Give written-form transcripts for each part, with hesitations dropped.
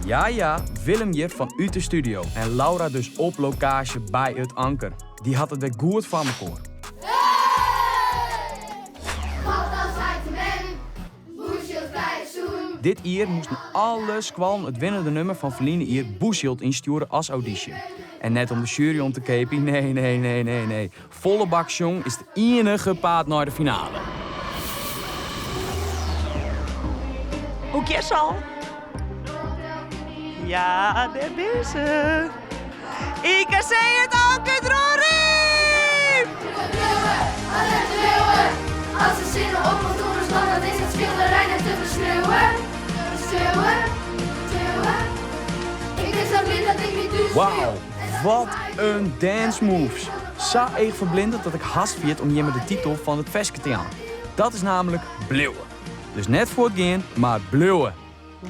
Ja, ja, Willem hjir fan út de studio en Laura dus op lokaasje by it anker. Dy hat it wer goed foar mekoar. Dit jier moasten alle skoallen it winnende nummer fan ferline jier Bûsjild ynstjoere as audysje. En net om de sjuery om te keapjen, nee, nee, nee, nee, nee. Folle bak sjong is it iennige paad nei de finale. Hoe giet al? Ja, dêr binne se. IKC It Anker Dronryp! As de sinne op komt oer ons lân, dan is dat skilderij net te beskriuwen. Beskriuwen, skriuwen. Ik bin sa bliid dat ik my thús fiel. Wauw, wat in dance moves! Sa eachferblindend dat ik hast ferjit om jimme de titel fan it ferske te jaan. Dat is namelijk Bliuwe. Dus net fuortgean, mar bliuwe.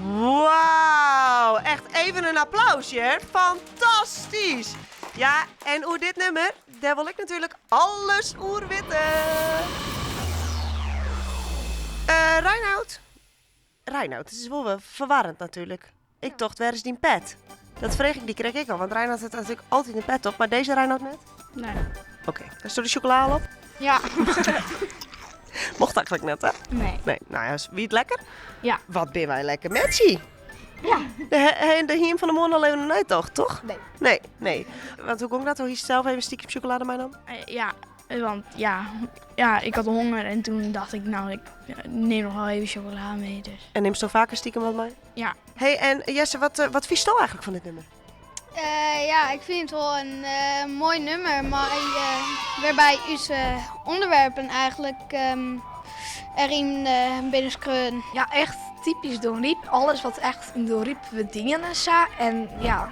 Wauw, echt even in applausje, hè? Fantastysk! Ja, en oer dit nummer, dêr wol ik natuerlik alles oer witte. Eh, Reinout? Reinout, it is wol wer ferwarrend natuerlik. Ik tocht, wêr is dyn pet? Dat frege ik dy krekt ek al, want Reinout hat natuerlik altyd in pet op, mar dizze Reinout net? Nee. Oké, okay. Hasto de sjokola al op? Ja. Mocht eigentlik net, hè? Nee. Nee, nou ja, wie it lekker? Ja. Wat binne wy lekker matchy. Ja. De hie him fan 'e moarn al even neitocht, toch? Nee. Nee, nee. Want hoe gong dat? Hoe hiest sels even stiekem sjokolade meinaam? Ja, want ja, ja, ik had honger en toen dacht ik, nou, ik neem nog wel even chocola mee. Dus. En nimsto faker stiekem wat mei? Ja. Hey, en Jesse, wat, wat fynsto eigentlik fan dit nummer? Ja, ik fyn it wol in moai nummer, mar wêrby ús ûnderwerpen eigentlik deryn binne skreaun. Ja, echt typysk Dronryp. Alles wat echt yn Dronryp wurdt dien en sa. En ja.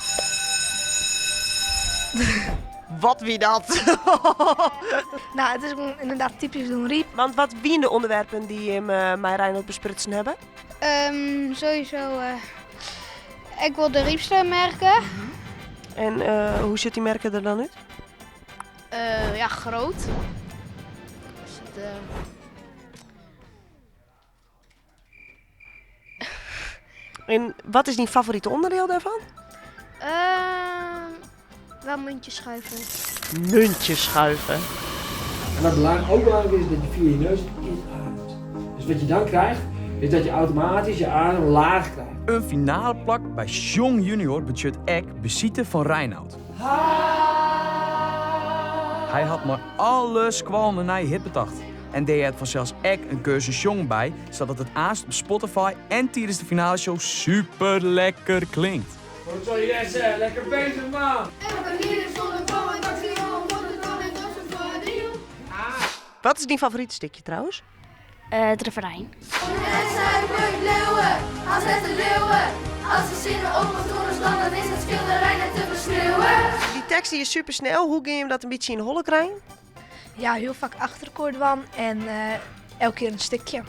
Wat wie dat? Nou, it is gewoan ynderdaad typysk Dronryp. Want wat wiene de ûnderwerpen dy't jim mei Reinout besprutsen hawwe? Sowieso ek wol de Rypster merke. En hoe sjocht dy merke der dan út? Ja, grut. Is it, En wat is dyn favorite ûnderdiel dêrfan? Wel muntjes schuiven. Muntjes schuiven. En wat belang, ook belangrijk is, dat je via je neus inademt. Dus wat je dan krijgt, is dat je automatisch je adem laag krijgt. In finaleplak by Sjong Junior betsjut ek besite fan Reinout. Hy hat mei alle skoallen in nije hit betocht. En dêr heart fansels ek in kursus sjongen by, sadat it aanst op Spotify en tidens de finaleshow super lekker klinkt. Goed zo Jesse, lekker bezig man! Wat is dyn favorite stikje trouwens? It refrein. Dy tekst dy is super snel, hoe gean jim dat in bytsje yn 'e holle krijen? Ja, hiel faak achter elkoar dwaan en elke kear in stikje.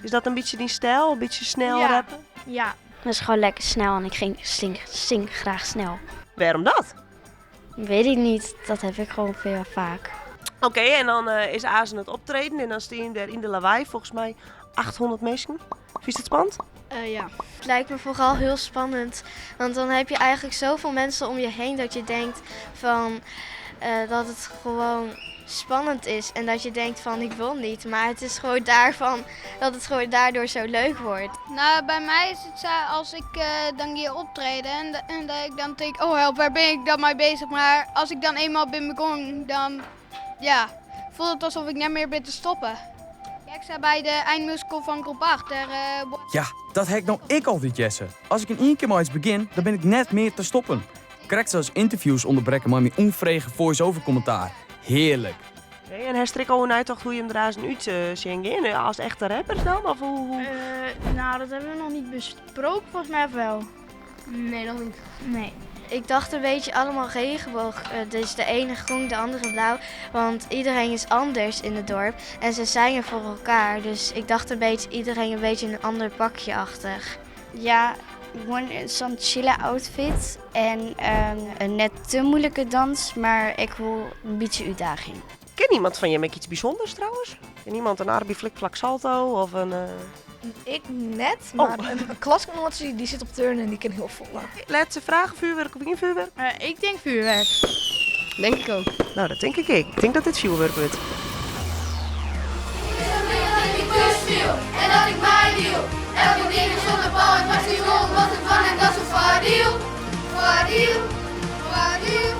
Is dat in bytsje dyn styl, in bytsje snel Ja. rappe? Ja. Dat is gewoon lekker snel en ik ging, zing, zing graag snel. Wêrom dat? Weet ik niet, dat heb ik gewoon veel vaak. Oké, en dan is aanst it optreden en dan stean dêr yn de Lawei folgens my 800 minsken. Fynst it spannend? Ja. Het lijkt me vooral heel spannend, want dan heb je eigenlijk zoveel mensen om je heen dat je denkt van, dat het gewoon spannend is en dat je denkt van ik wil niet, maar het is gewoon daarvan dat het gewoon daardoor zo leuk wordt. Nou, by my is it sa as ik dan gean optreden en dat ik dan tink, oh help, wêr bin ik dan mei beuzich? Mar as ik dan eenmaal bin begûn, dan ja, fielt it alsof ik net mear bin te stoppen. Ja, ik sta by de einmusical fan groep 8. Dêr, Ja, dat ha ik no ek altyd, Jesse. As ik yn ien kear mei iets begjin, dan bin ik net mear te stoppen. Krekt sa as ynterviews ûnderbrekke mei myn ûnfrege voice-over kommentaar. Hearlik. Hey, en hast der ek al oer neitocht hoe't jim der aanst út sjen gean? As echte rappers dan? Of hoe, hoe? Nou, dat hebben we nog niet besproken, volgens mij of wel? Nee, nog niet. Nee. Ik dacht een beetje allemaal regenboog. Dus de ene groen, de andere blauw. Want iedereen is anders in het dorp. En ze zijn er voor elkaar. Dus ik dacht een beetje iedereen een beetje een ander pakje achter. Ja, gewoon zo'n chille outfit. En een net te moeilijke dans, maar ik wil een beetje uitdaging. Ken iemand fan jim ek iets bysûnders trouwens? Ken iemand in Arby Flik Flak Salto of in... Ik net, mar in klasgenoatsje dy sit op turnen en dy kin hiel folle. Lêste fraach, vuurwerk of gjin vuurwerk? Ik tink vuurwerk. Denk ik ook. Nou, dat tink ik ek. Ik tink dat dit fjoerwurk wurdt. Ik ben zo blij dat ik niet thuis viel en dat ik meidiel. Elke ding is zonder bal, ik was niet rond, wat het was en dat is een voordeel. Voordeel, voordeel.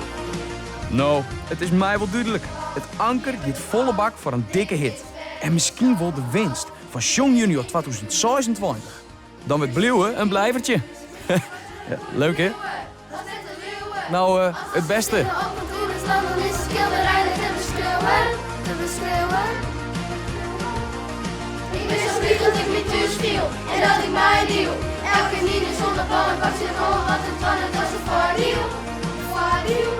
No, it is my wol dúdlik. It Anker giet folle bak foar in dikke hit. En miskien wol de winst fan Sjong Junior 2026. Dan wurdt bliuwe in blijvertje. Ja, leuk hè? Nou, it bêste. Ik ben zo blij dat ik me thuis viel en dat ik meidiel. Elke nien is zonder bal en pak zich rond, wat het was, het was een voordeel. Voordeel.